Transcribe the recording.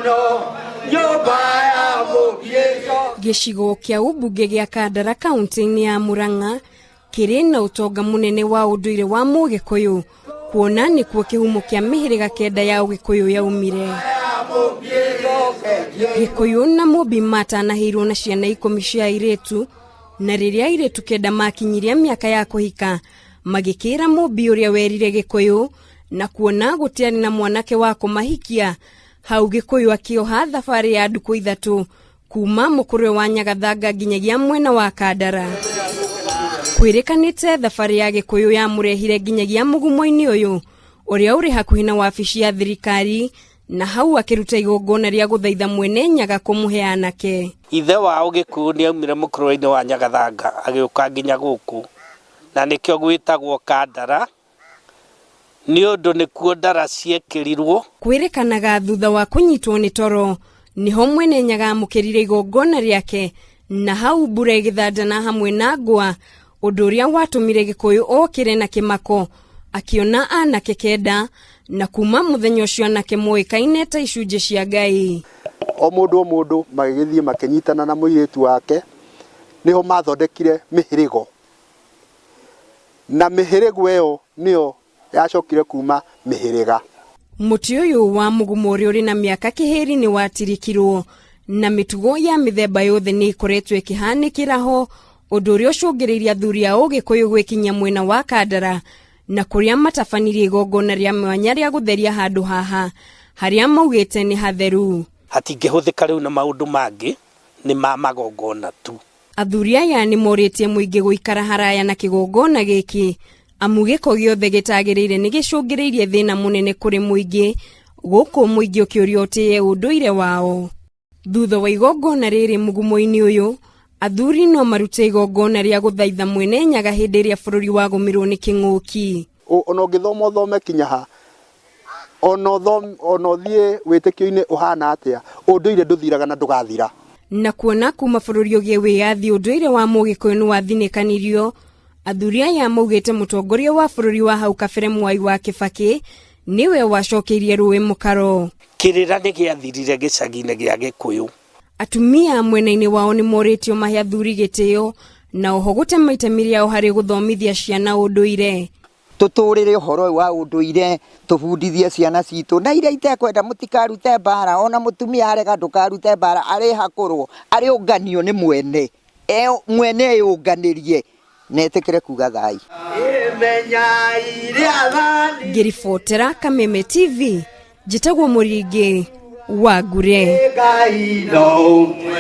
Mũno nyũmba ya mũbiĩco. Gĩcigo kĩa ũmbunge gĩa Kandara kaunti-inĩ ya Murang'a kĩrĩ na ũtonga mũnene wa ũndũire wa Mũgĩkũyũ, kuona nĩkuo kĩhumo kĩa mĩhĩrĩga kenda ya Ũgĩkũyũ yaumire. Gĩkũyũ na Mũmbi matanahĩirwo na ciana 10 cia airĩtu, na rĩrĩa airĩtu kenda makinyirie mĩaka ya kũhika, magĩkĩra Mũmbi ũrĩa werire Gĩkũyũ, na kuona gũtiarĩ na mwanake wa kũmahikia, hau Gĩkũyũ akĩoha thabarĩ ya ndukũ 3 kuma mũkũrwe wa Nyagathanga nginyagia mwena wa Kandara. Kwĩrĩkanĩte thabarĩ ya Gĩkũyũ yamũrehire nginyagia mũgumo-inĩ ũyũ ũrĩa ũrĩ hakuhĩ na wabici ya thirikari, na hau akĩruta igongona rĩa gũthaitha mwene Nyaga kũmũhe anake. Ithe wao Gĩkũyũ nĩ aumire mũkũrwe-inĩ wa Nyagathanga agĩũka nginya gũkũ, na nĩkĩo gwĩtagwo Kandara, nĩ ũndũ nĩkuo ndara ciekĩrirwo. Kwĩrĩkanaga thutha wa kũnyitwo nĩ toro nĩho mwene Nyaga amũkĩrire igongona rĩake, na hau mbura ĩgĩthandana hamwe na ngwa, ũndũ ũrĩa watũmire Gĩkũyũ okĩre na kĩmako akĩona anake kenda, na kuma mũthenya ũcio anake moĩkaine ta icunjĩ cia Ngai. O mũndũ o mũndũ magĩgĩthiĩ makĩnyitana na mũirĩtu wake, nĩho mathondekire mĩhĩrĩgo, na mĩhĩrĩgo ĩyo nĩyo yacokire kuma mĩhĩrĩga. Mũtĩ ũyũ wa mũgumo ũrĩa ũrĩ na mĩaka kĩhĩri nĩ watirikirwo, na mĩtugo ya mĩthemba yothe nĩ ĩkoretwo ĩkĩhanĩkĩra ho, ũndũ ũrĩa ũcũngĩrĩirie athuri a Ũgĩkũyũ gwĩkinyia mwena wa Kandara, na kũrĩa matabanirie igongona rĩa mwanya rĩa gũtheria handũ haha harĩa maugĩte nĩ hatheru. Hatingĩhũthĩka rĩu na maũndũ mangĩ, nĩ ma magongona tu. Athuri aya nĩ morĩtie mũingĩ gũikara haraya na kĩgongona gĩkĩ, amu gĩko gĩothe gĩtagĩrĩire nĩ gĩcũngĩrĩirie thĩna mũnene kũrĩ mũingĩ, gũkũ mũingĩ ũkĩũrio ũtĩe ũndũire wao. Thutha wa igongona rĩrĩ mũgumo-inĩ ũyũ, athuri no marute igongona rĩa gũthaitha mwene Nyaga hĩndĩ ĩrĩa bũrũri wagũmĩrwo nĩ kĩng'ũki. Ona ũngĩthoma ũthome kinya ha, ona ũthiĩ wĩtĩkio-inĩ ũhana atĩa, ũndũire ndũthiraga na ndũgathira. Na kuona kuma bũrũri ũgĩe wĩyathi ũndũire wa Mũgĩkũyũ nĩ wathinĩkanirio, athuri aya maugĩte mũtongoria wa bũrũri wa hau kabere Mwai wa Kĩbakĩ nĩwe wacokeirie rũĩ mũkaro. Kĩrĩra nĩ gĩathirire gĩcagi-inĩ gĩa Gĩkũyũ. Atumia mwena-inĩ wao nĩ morĩtio mahe athuri gĩtĩo na oho gũtema itemi rĩao harĩ gũthomithia ciana ũndũire. Tũtũrĩre ũhoro ũyũ wa ũndũire, tũbundithie ciana citũ, na iria itekwenda mũtikarute mbara, ona mũtumia arega ndũkarute mbara, arĩhakũrwo, arĩũnganio nĩ mwene, mwene eyũnganĩrie na etĩkĩre kuga thai. Ngĩribotera Kameme TV, njĩtagwo Mũringĩ wa Ngure.